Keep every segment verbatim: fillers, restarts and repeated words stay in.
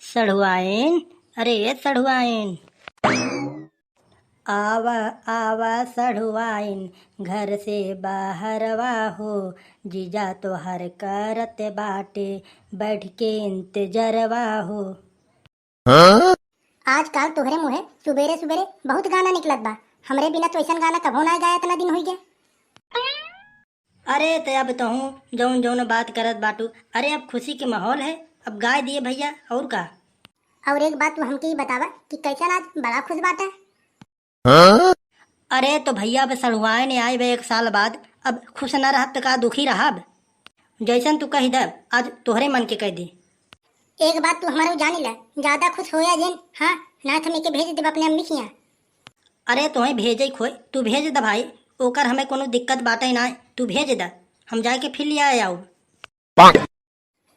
सढ़ुआइन, अरे ए सढ़ुआइन। आवा, आवा सढ़ुआइन, घर से बाहरवा हो, जीजा तोहर करत बाटे बैठ के इंतजरवा हो। आजकल तोहरे मुँहे सुबेरे सुबेरे बहुत गाना निकलत बा। हमरे बिना तो ऐसन गाना कभो ना गाया, इतना दिन होई गया। अरे त अब तहूँ जौन जौन बात करत बाटू, अरे अब खुशी के माहौल है, अब गाय दिए भैया, और का। और एक बात तू हमके ई बतावा कि कैसन आज बड़ा खुश बाटा? अरे तो भैया अब सढ़ुआइन आए बे एक साल बाद, अब खुश ना रहब त का दुखी रहब? जैसन तू कह दे, आज तोहरे मन के कह दी। एक बात तू हमारे जानी ला, ज्यादा खुश होया जिन, हाँ, ना तो हम एके भेज देब अपने अम्मी के यहाँ। अरे तोहे भेजे खोए, तू भेज द भाई, ओकर हमें कोनो दिक्कत बाटे ना, तू भेज द, हम जाके फिर ले आए आउब।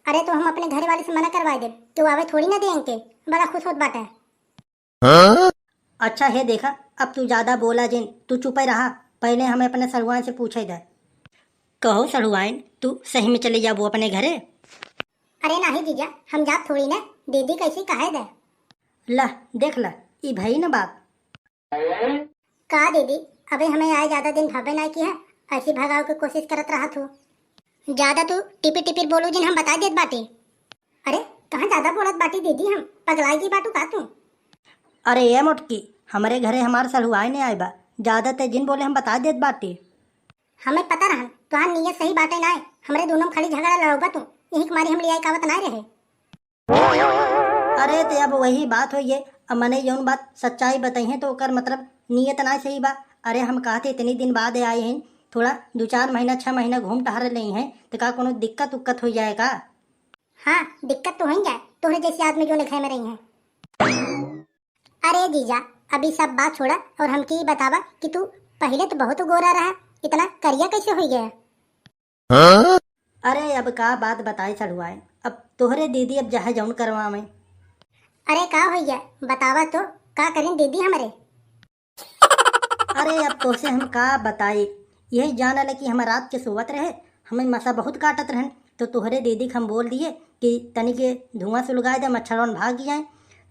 अरे तो हम अपने घर वाले से मना करवा देब, तो आवे थोड़ी ना दे इनके, बड़ा खुश होत बाटे। अच्छा हे देखा, अब तू ज्यादा बोला जिन, तू चुपे रहा, पहले हमें अपने सढ़ुआइन से पूछे दे। कहो सढ़ुआइन, तू सही में चले जाबू अपने घरे? अरे नाही जीजा, हम जाब थोड़ी ना, दीदी कैसे कहे दे। ला, देख ला, ई भई न बात। का दीदी, अबे हमें आए ज्यादा दिन भवे ना की है, ऐसी भगाव के कोशिश करत रहत हो। ज्यादा तू टिपिर टिपिर बोलू जिन, हम बता देत बाटी। अरे, कहाँ ज्यादा बोलत बाटी दीदी, हम पगलाई गई बाटू का तू? अरे ए मोटकी, हमरे घरे हमार सढ़ुआइन आए बा, ज्यादा ते जिन बोले, हम बता देत बाटी। हमें पता रहन, तोहार नीयत सही बाटे नाय, हमरे दोनों में खाली झगड़ा लड़ौबा तू, यही के मारे हम लियाए कावत नाय रहे। अरे ते अब वही बात होइए, अब मने जौन बात सच्चाई बताई है तो ओकर मतलब नीयत नाय सही बा। अरे हम कहते इतनी दिन बाद आए हैं, थोड़ा दो चार महीना, छह महीना घूम टहर ले हैं, तो का कोनो दिक्कत उक्कत हो जाए का? हाँ, दिक्कत तो हो ही जाए, तोहरे जैसी आदमी जो घर में रही हैं। अरे जीजा, अभी सब बात छोड़ा और हमके ई बतावा कि तू पहिले तो बहुत गोरा रहा, इतना करिया कैसे हो गया? अरे अब का बात बताई सढ़ुआइन, अब तोहरे दीदी अब जहे जौन करवावे। अरे का हो गया, बतावा तो, का करें दीदी हमरे? अरे अब तोसे हम का बताई, यही जान ले कि हम रात के सोवत रहे, हमें मसा बहुत काटत रहन, तो तोहरे दीदी के हम बोल दिए कि तनी के धुआं सुलगाए दे, मच्छरवन भाग जाए।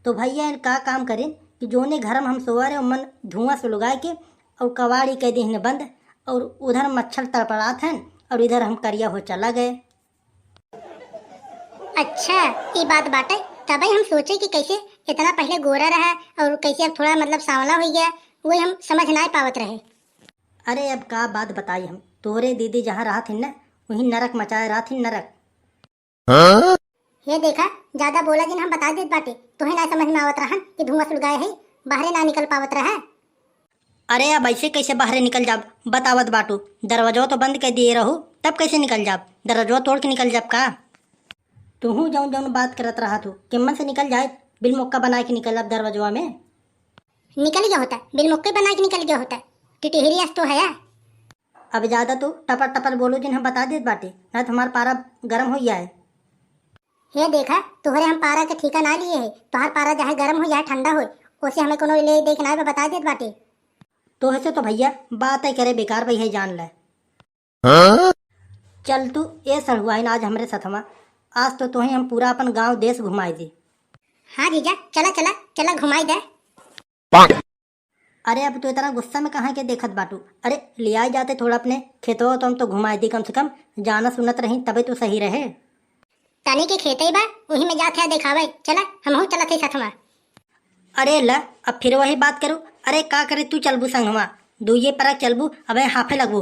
तो भैया इन का काम करें कि जोने घर में हम सोवा रहे, ओमन धुआं सुलगाए के और कवाड़ी कह दिहन बंद, और उधर मच्छर तड़पड़ात हैं और इधर हम करिया हो चला गए। अच्छा, ई बात बाटे, तबे हम सोचे कि कैसे इतना पहले गोरा रहा और कैसे अब थोड़ा मतलब सांवला हो गया, वो हम समझ ना पावत रहे। अरे अब का बात बताई हम, तोरे दीदी जहाँ रहत हिन न, वहीं नरक मचाए रहत हिन, नरक। हे देखा, ज्यादा बोला जिन, हम बता देत बाटे, तोहे ना समझ में आवत रहन कि धुआं सुलगाए है, बाहरे ना निकल पावत रहा। अरे अब ऐसे कैसे बाहरे निकल जाब, बतावत बाटू, दरवाजवा तो बंद कर दिए रहू, तब कैसे निकल जाब? दरवाजवा तोड़ के निकल जाब का? तुहू जौन जौन बात करत रहा तू, केमन से निकल जाए, बिल मुक्का बना के निकल अब दरवाजवा में। निकल गया होता, बिल मुक्के बना के निकल गया होता, टिटिहरी अस तो है। अब ज्यादा तू टपर टपर बोलो जिन, हम बता देत बाटे, ना तो हमार पारा गरम हो जाए। हे देखा, तोहरे हम पारा के ठीका ना लिए है, तोहार पारा चाहे गरम हो चाहे ठंडा हो, ओसे हमें कोनो ले दे के ना बा, बता देत बाटे। तोहसे तो भैया बात ही करे बेकार भई है, जान ले। चल तू ए सढ़ुआइन आज हमरे सथवा, आज तो तोहे हम पूरा अपन गांव देश घुमाई दे। हाँ जीजा, चला चला चला घुमाई दे। अरे अब तू इतना गुस्सा में कहाँ के देखत बाटू? अरे लियाई जाते थोड़ा अपने खेतवा तो हम तो घुमाई दी कम से कम, जाना सुनत रही तबे तो सही रहे। तनी के खेते बा, वही में जात है देखावे, चला हमहू चलत है सथवा। अरे ल, अब फिर वही बात करू। अरे का करे तू चलबू संगवा, दुइये परक चलबू, अबे हाफे लगबू।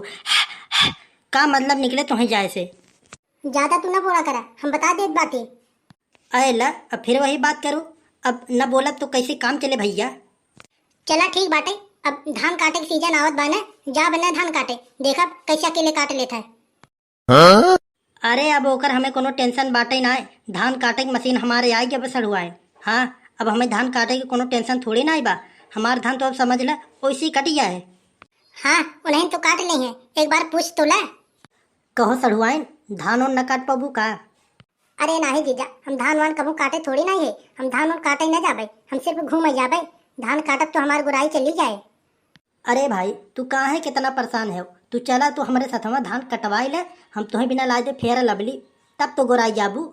का मतलब निकले तुहें जाए से? ज्यादा तू ना बोला करा, हम बता देत बाटी। अरे ल, अब फिर वही बात करू, अब न बोलब तो कैसे काम चले भैया? चला ठीक बाटे, अब धान काटे के सीजन आवत बा न, जाब न धान काटे, देखब कैसे अकेले काट लेत है। अरे अब ओकर हमें कोनो टेंशन बाटे ना, धान काटे के मशीन हमारे आई गया बस सढ़ुआइन। हाँ, अब हमें धान काटे के कोनो टेंशन थोड़ी ना आई बा, हमार धान तो अब समझ ले ओइसी कट गया है। हाँ, उन्हें तो काट ले हैं, एक बार पूछ तो ले। कहो सढ़ुआइन, धान ओन न काट पाबू का? अरे नाही जीजा, हम धान वान कभू काटे थोड़ी नाही है, हम धान वान काटे न जाबे, हम सिर्फ घूमे जाबे, धान काटब तो हमार गोराई चली जाए। अरे भाई, तू काहे कितना परेशान है? तू चला, तू हमरे सथवा धान कटवाई ले, हम तुहे बिना लाए दे Fair Lovely, तब तो गोराई जाबू।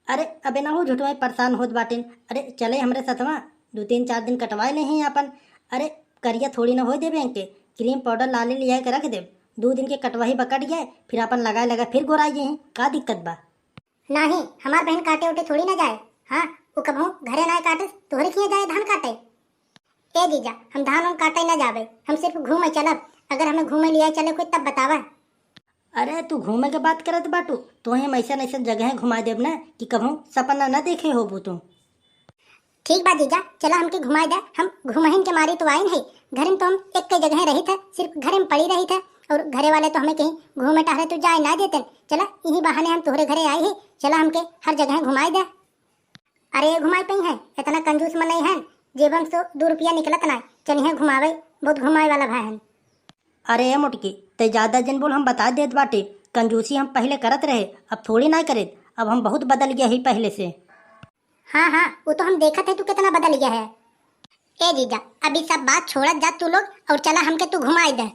अरे अबे ना हो, झूठो ही परेशान होत बाटिन। अरे चले हमरे सथवा, दू तीन चार दिन कटवाए लेहीं आपन। अरे करिया थोड़ी ना होए देबे इनके, क्रीम पाउडर लाली लिया के रख देब। दू दिन के कटवाही बकट जाए, फिर आपन लगाए लगाए फिर गोराई जइहीं, का दिक्कत बा? नाही, हमार बहन काटे उटे थोड़ी ना जाए। हाँ, उ कबहूँ घरे ना काटे, तोहरे किए जाए धान काटे। ए जीजा, हम धान उन काटे ना जाबे, हम सिर्फ घूमे चलब। अगर हमें घूमे लिया चले कोई तब बतावा। अरे तू घूमे के बात करत बाटू, तोहे हम ऐसन ऐसन जगह घुमा देब ना कि कबहूँ सपना ना देखे होबू तू। ठीक बा जीजा, चला हमके घुमाए दे। हम घुमहिन के मारे तो आइन है, घरे में तो हम एक जगह रहित है, सिर्फ घरे में पड़ी रहित है। और घरे वाले तो हमें कहीं घूमे टहरे तो जाए ना देते। चला इही बहाने हम तोहरे घरे आए ही, चला हमके हर जगह घुमाए दे। अरे घुमाए पइहैं, इतना कंजूस मनई है, जेबम से दू रुपया निकलत ना, चलिहैं घुमावे, बहुत घुमाए वाला भाई है। अरे ए मोटकी, ते ज्यादा जिन बोल, हम बता देत बाटे, कंजूसी हम पहले करत रहे, अब थोड़ी ना करेत, अब हम बहुत बदल गया ही पहले से। हाँ हाँ, वो तो हम देखत है तू कितना बदल गया है। ए जीजा, अभी सब बात छोड़त जा तू लोग और चला हमके तू घुमाई दे।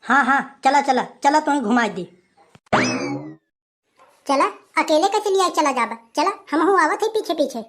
हाँ हाँ, चला चला चला, तुम्हें घुमाई दे। चला, अकेले कैसे लिया चला जाबा? चला, हमहू आवत है पीछे पीछे।